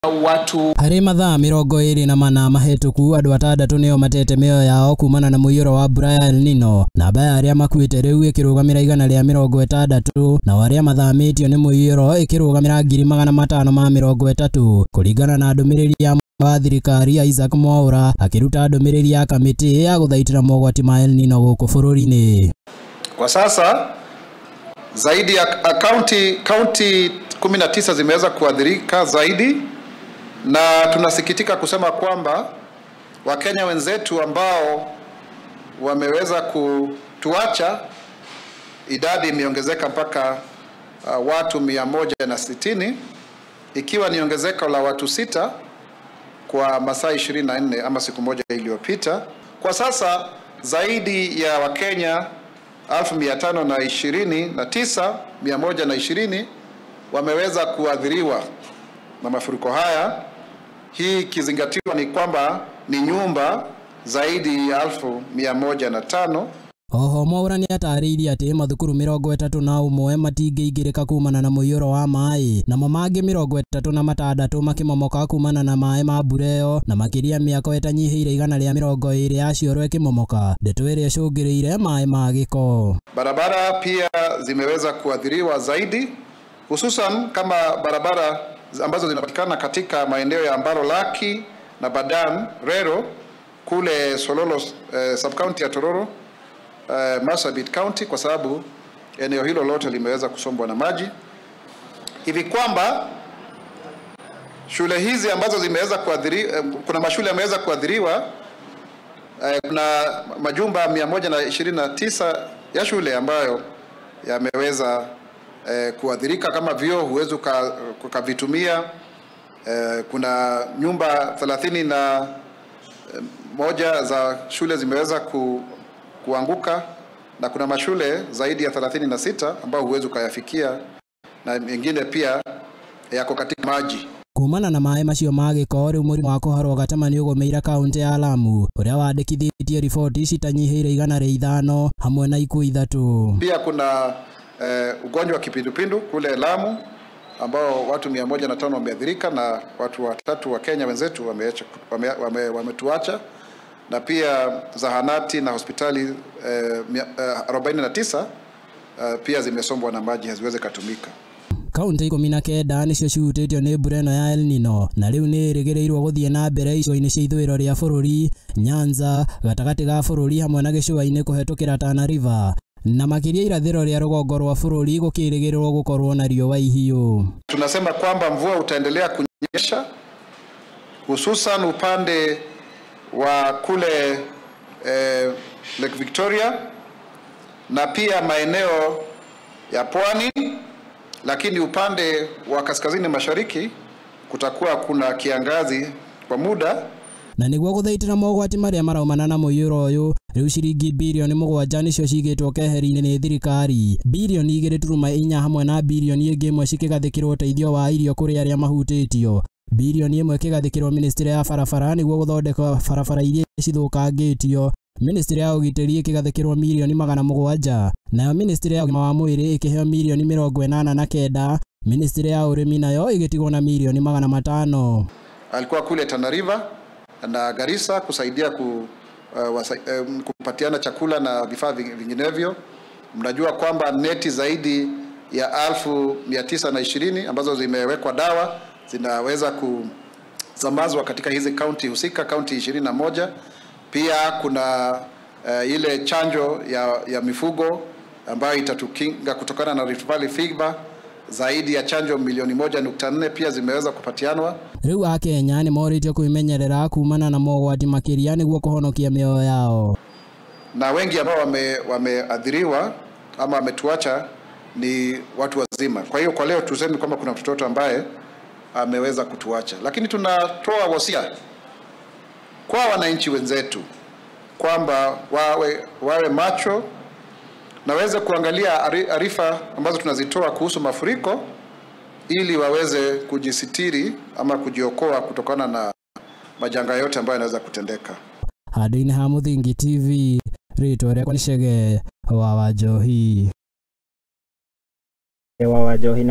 Watu Harĩ mathaa 24 mahĩtũku, andũ 6 nĩo matete mĩoyo yao kumana na mũiyũro wa mbura ya El Nino. Namba ya arĩa makuĩte rĩu ĩkĩrũgamĩra 160, nao arĩa mathamĩtio nĩ mũiyũro ĩkĩrũgamĩra 530,000, kũringana na ndũmĩrĩri ya wa thirikari Isaac Mwaura akĩruta ndũmĩrĩri ya kamĩtĩ ya gũthaitĩra mogwati ma El Nino gũkũ bũrũri-inĩ. Kwa sasa zaidi ya kaunti 19 zimeweza kuathirika zaidi, na tunasikitika kusema kwamba Wakenya wenzetu ambao wameweza kutuacha, idadi imeongezeka mpaka watu 160, ikiwa ni ongezeko la watu 6 kwa masaa 24 ama siku moja iliyopita. Kwa sasa zaidi ya Wakenya 529,120 wameweza kuathiriwa na mafuriko haya. Hii ikizingatiwa ni kwamba ni nyumba zaidi ya 105,000. Oho Mwaura nĩatarĩirie atĩ mathukuru 31 matingĩingĩrĩka kumana na mũiyũro wa maĩ, namo mangĩ 36 makĩmomoka kumana na maĩ ma mbura ĩyo, na makĩria mĩako ĩtanyihĩire 120 ya cioro ĩkĩmomoka, ndeto ĩrĩa ĩcũngĩrĩire maĩ ma gĩko. Barabara pia zimeweza kuathiriwa zaidi, hususan kama barabara ambazo zinapatikana katika maeneo ya Ambaro Laki na Badan Rero kule Sololo, sub-county ya Tororo, Marsabit County, kwa sababu eneo hilo lote limeweza kusombwa na maji. Hivi kwamba shule hizi ambazo zimeweza kuathiriwa, kuna mashule yameweza kuathiriwa, kuna majumba 129 ya shule ambayo yameweza kuathirika, kama vyoo huwezi ukavitumia. Kuna nyumba 31 za shule zimeweza kuanguka, na kuna mashule zaidi ya 36 ambao huwezi ukayafikia, na mengine pia yako katika maji. Kumana na maĩ macio ma gĩko, rĩu mũrimũ wa kũharwo gatema nĩũgũmĩire kaũntĩ ya Lamu ũrĩa wandĩkithĩtie riboti citanyihĩire 105 hamwe na ikuũ 3. Pia kuna ugonjwa wa kipindupindu kule Lamu ambao watu 105 wameathirika na watu 3 wa Kenya wenzetu wametuacha, na pia zahanati na hospitali 49 pia zimesombwa na maji, haziwezi kutumika. Kaunti 19 nĩcio cihutĩtio nĩ mbura ĩno ya El Nino, na rĩu nĩ ĩrĩgĩrĩirwo gũthiĩ na mbere icigo-inĩ cia ithũĩro rĩa bũrũri, Nyanza, gatagatĩ ga bũrũri hamwe na gĩcũa-inĩ kũhetũkĩra Tana River, na makĩria irathĩro rĩa rũgongo rwa bũrũri gũkĩrĩgĩrĩrwo gũkorwo na riũa ihiũ. Tunasema kwamba mvua utaendelea kunyesha hususan upande wa kule Lake Victoria na pia maeneo ya pwani, lakini upande wa kaskazini mashariki kutakuwa kuna kiangazi kwa muda. Na nĩguo gũthaitĩra mogwati marĩa maraumana na mũiyũro ũyũ, rĩu ciringi birioni 7 nĩcio cigĩtwo keheri-inĩ nĩ thirikari, birioni 2.4 hamwe na birioni ĩngĩ 1 cikĩgathĩkĩrwo ũteithio wa irio kũrĩ arĩa mahutĩtio, birioni 1 ĩkĩgathĩkĩrwo ministry ya barabara nĩguo gũthondeka barabara iria cithũkangĩtio, ministry ya ũgitĩri ĩkĩgathĩkĩrwo mirioni 700, nayo ministry ya ũgima wa mwĩrĩ ĩkĩheo mirioni 89, ministry ya ũrĩmi nayo ĩgĩtigwo na mirioni 500. Alikuwa kule Tana River na Garissa kusaidia kupatiana chakula na vifaa vinginevyo. Mnajua kwamba neti zaidi ya 920,000 ambazo zimewekwa dawa zinaweza kusambazwa katika hizi kaunti husika, kaunti 21. Pia kuna ile chanjo ya mifugo ambayo itatukinga kutokana na Rift Valley Fever. Zaidi ya chanjo milioni 1.4 pia zimeweza kupatianwa. Rĩu Akenya nĩ morĩtio kwĩmenyerera kumana na mogwati makĩria nĩguo kũhonokia mĩoyo yao. Na wengi ambao wameathiriwa ama wametuacha ni watu wazima. Kwa hiyo kwa leo tuseme kwamba kuna mtoto ambaye ameweza kutuacha. Lakini tunatoa wasia kwa wananchi wenzetu kwamba wawe macho na waweze kuangalia arifa ambazo tunazitoa kuhusu mafuriko ili waweze kujisitiri ama kujiokoa kutokana na majanga yote ambayo yanaweza kutendeka. Handũ-inĩ ha Mũthingi TV, rĩtwa rĩakwa nĩ Chege wa Wanjohi. Wa Wanjohi.